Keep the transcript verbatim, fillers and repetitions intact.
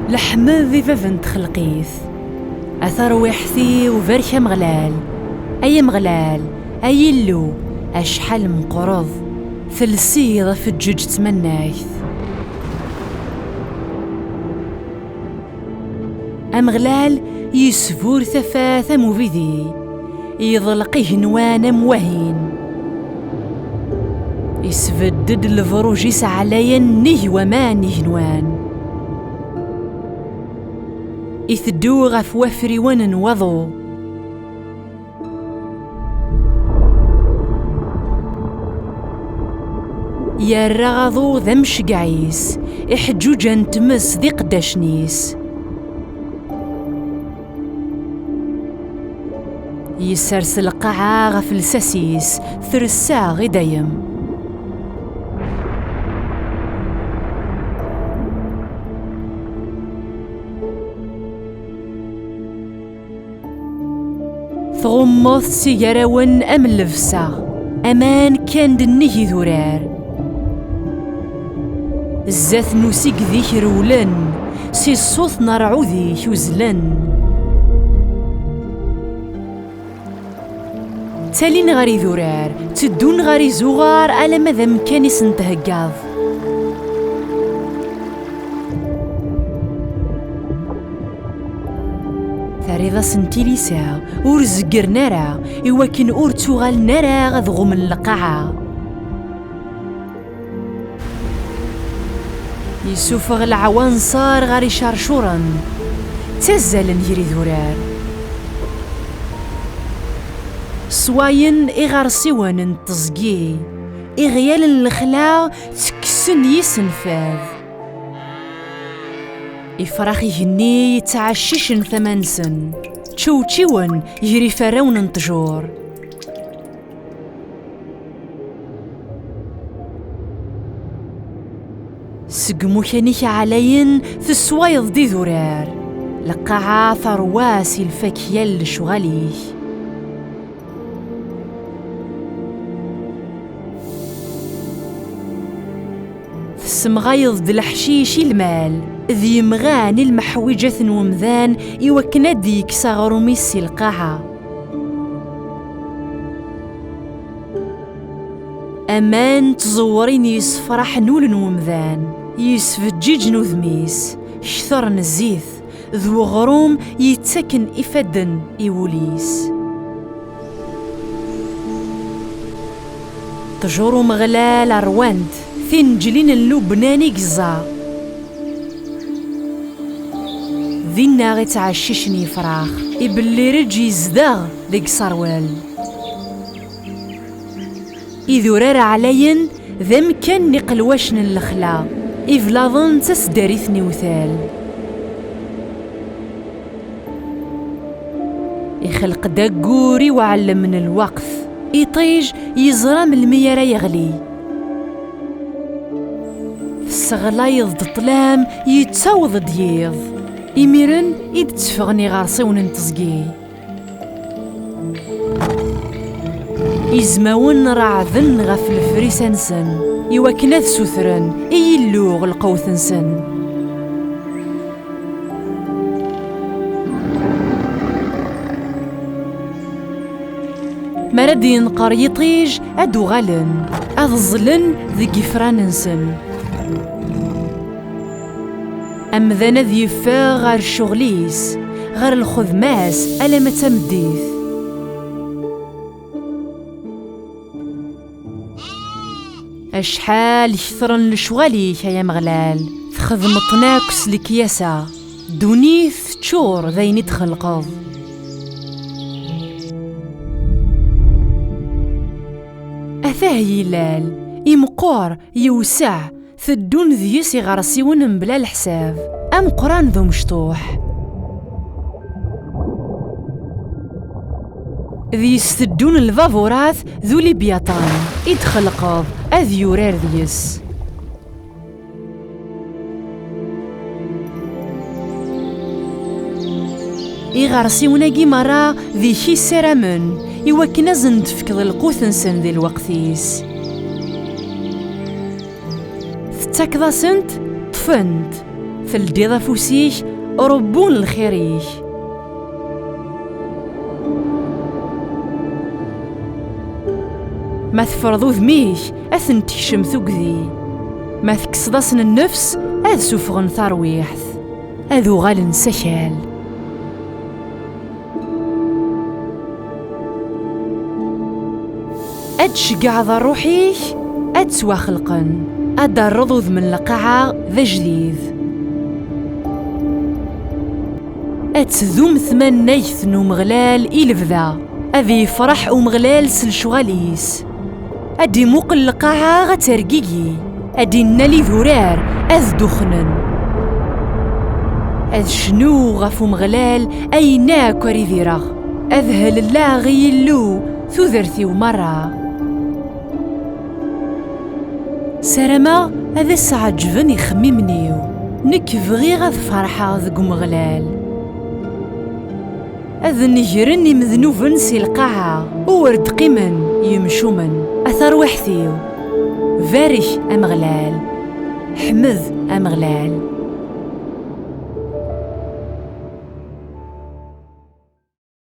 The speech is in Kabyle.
Leḥmed i bab n txelqit. A tarwiḥt-iw, barek Ameɣlal. Ay Ameɣlal, ay Illu, acḥal meqqreḍ, telsiḍ afeǧǧeǧ n tmannagt. Ameɣlal yesbur tafat am ubidi, yeḍleq igenwan am wahin. Isbedd-d lebruj-is ɛlayen nnig waman igenwan. Iteddu ɣef wafriwen n waḍu. Yerra aḍu d amceggeɛ-is, iḥeǧǧuǧa n tmes d iqeddacen-is. Yessers lqaɛa ɣef lsas-is, tressaɣ i dayem. Tɣummeḍ s igarawen am llebsa, aman kkan-d nnig idurar. Zdat n usigdi-k rewlen, si ṣṣut n ṛṛɛud-ik uzzlen. Ttalin ɣer idurar, tteddun ɣer izuɣar alamma d amkan i sen-theggaḍ. Terriḍ-asen tilisa, ur zeggren ara, iwakken ur ttuɣalen ara ad ɣummen lqaɛa. Yessufeɣ leɛwanṣer ɣer icercuren, ttazzalen gar idurar. Swayen iɣersiwen n teẓgi, iɣyal n lexla ttekksen yisenfad. Ifrax igenni yettɛeccicen tama-nsen, ččewčiwen gar iferrawen n ṭṭjur. Seg imukan-ik ɛlayen tesswayeḍ-d idurar, lqaɛa terwa si lfakya n lecɣal-ik. Tessemɣayeḍ-d leḥcic i lmal, d yemɣan i lmeḥwiǧat n wemdan, iwakken ad d-yekkes aɣrum-is si lqaɛa. Aman ttẓewwren yessefraḥen ul n wemdan, yesfeǧǧiǧen udem-is, ketren zzit, d weɣrum yettaken ifadden i wul-is. Ṭṭjur Umeɣlal ṛwant, tinǧlin n Lubnan i yeẓẓa. Dinna i ttɛeccicen yefrax, ibellireǧ yezdeɣ deg iṣerwel. Idurar ɛlayen d amkan n iqelwacen n lexla, iblaḍen d taseddarit n iwtal. Ixleq-d aggur i uɛellem n lweqt, iṭij yeẓra melmi ara yeɣli. Tesseɣlayeḍ-d ṭṭlam yettaweḍ-d yiḍ, imiren i d-tteffɣen iɣersiwen n teẓgi. Izmawen reɛden ɣef lefrisa-nsen, iwakken ad sutren i Yillu lqewt-nsen. Mi ara d-yenqer yiṭij, ad d-uɣalen, ad ẓẓlen deg yifran-nsen. Amdan ad yeffeɣ ɣer ccɣel-is, ɣer lxedma-s, alamma d tameddit. Acḥal ketren lecɣal-ik, ay Ameɣlal, txedmeḍ-ten akk s lekyasa, ddunit teččur d ayen i d-txelqeḍ. Atah yilal, imeqqer, yewseɛ, teddun deg-s iɣersiwen mebla leḥsab, ameqqran d umecṭuḥ. Deg-s teddun lbaburat d ulibyaṭan i d-txelqeḍ ad yurar deg-s. Iɣersiwen-agi merra deg-k i ssaramen, iwakken ad sen-d-tefkeḍ lqut-nsen di lweqt-is. Tettakeḍ-asent, ṭṭfent, Teldiḍ afus-ik, ṛebbu n lxir-ik. Ma teffreḍ udem-ik, ad ten-tekcem tugdi. Ma tekkseḍ-asen nnefs, ad suffɣen tarwiḥt. Ad uɣalen s akal. Ad tceggɛeḍ ṛṛuḥ-ik, ad ttwaxelqen. Ad d-terreḍ udem n lqaɛa d ajdid. Ad tdum tmannagt n Umeɣlal i lebda. Ad yefreḥ Umeɣlal s lecɣal-is. Ad d-imuqel lqaɛa ad tergigi. Ad d-innal idurar ad dduxnen. Ad cnuɣ ɣef Umeɣlal ayen akk ara idireɣ. Ad helleɣ i Yillu tudert-iw merra. Sarameɣ ad as-ɛeǧben ixemmimen-iw. Nekk bɣiɣ ad ferḥeɣ deg Umeɣlal. Ad negren imednuben si lqaɛa, ur d-qqimen yemcumen. A tarwiḥt-iw, barek Ameɣlal, ḥmed Ameɣlal.